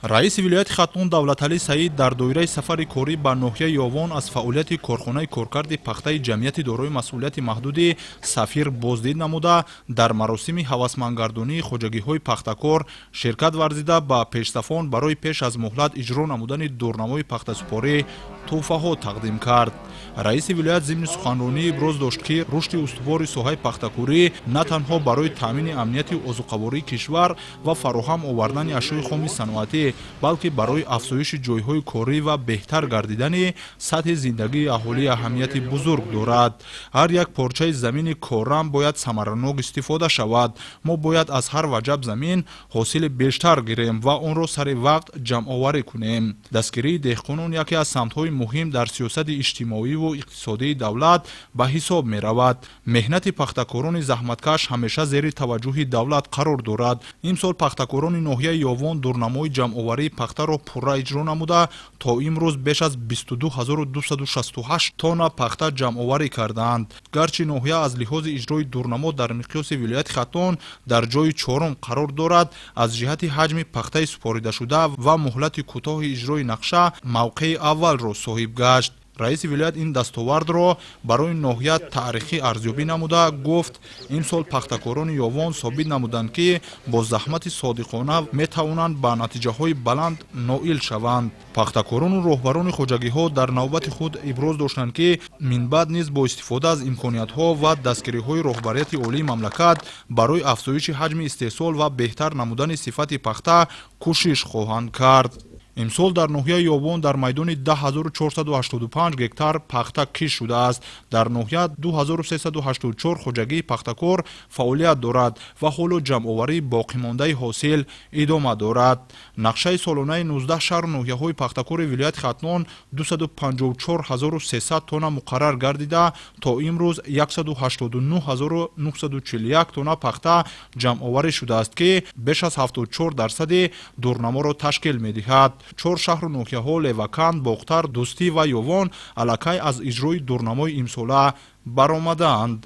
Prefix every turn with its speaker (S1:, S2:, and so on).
S1: Раиси вилояти Хатлон Давлаталӣ Саид дар доираи сафари корӣ ба ноҳияи Ёвон аз фаъолияти корхонаи коркарди пахтаи ҷамъияти дорои масъулияти маҳдуди «Сафир» боздид намуда, дар маросими ҳавасмандгардонии хоҷагиҳои пахтакор ширкат варзида, ба пешсафон барои пеш аз муҳлат иҷро намудани дурнамои пахтасупорӣ тӯҳфаҳо тақдим кард. Раиси вилоят зимни суханронӣ иброз дошт, ки рушди устувори соҳаи пахтакорӣ на танҳо барои таъмини амнияти озуқавории кишвар ва фароҳам овардани ашёи хоми саноатӣ, балки барои афзоиши ҷойҳои корӣ ва беҳтар гардидани сатҳи зиндагии аҳолӣ аҳамияти бузург дорад. Ҳар як порчаи замини корам бояд самаранок истифода шавад. Мо бояд аз ҳар ваҷаб замин ҳосили бештар гирем ва онро сари вақт ҷамъоварӣ кунем. Дастгирии деҳқонон яке аз самтҳои муҳим дар сиёсати иҷтимоиву иқтисодии давлат ба ҳисоб меравад. Меҳнати пахтакорони заҳматкаш ҳамеша зери таваҷҷӯҳи давлат қарор дорад. Имсол пахтакорони ноҳияи Ёвон дурнамои ҷамъоварии пахтаро пурра иҷро намуда, то имрӯз беш аз 22 268 тонна пахта ҷамъоварӣ кардаанд. Гарчи ноҳия аз лиҳози иҷрои дурнамо дар миқёси вилояти Хатлон дар ҷои чорум қарор дорад, аз ҷиҳати ҳаҷми пахтаи супоридашуда ва муҳлати кӯтоҳи иҷрои нақша мавқеи аввалро соҳиб гашт. Раиси вилоят ин дастовардро барои ноҳия таърихӣ арзёбӣ намуда, гуфт, имсол пахтакорони Ёвон собит намуданд, ки бо заҳмати содиқона метавонанд ба натиҷаҳои баланд ноил шаванд. Пахтакорону роҳбарони хоҷагиҳо дар навбати худ иброз доштанд, ки минбаъд низ бо истифода аз имкониятҳо ва дастгириҳои роҳбарияти олии мамлакат барои афзоиши ҳаҷми истеҳсол ва беҳтар намудани сифати пахта кӯшиш хоҳанд кард. Имсол дар ноҳияи Ёвон дар майдони 10 485 гектар пахта кишт шудааст. Дар ноҳия 2384 хоҷагии пахтакор фаъолият дорад ва ҳоло ҷамъоварии боқимондаи ҳосил идома дорад. Нақшаи солонаи 19 шаҳру ноҳияҳои пахтакори вилояти Хатлон 254 300 тонна муқаррар гардида, то имрӯз 189 941 тонна пахта ҷамъоварӣ шудааст, ки беш аз 74 дарсади дурнаморо ташкил медиҳад. Чор шаҳру ноҳияҳо Леваканд, Бохтар, Дӯстӣ ва Ёвон аллакай аз иҷрои дурнамои имсола баромадаанд.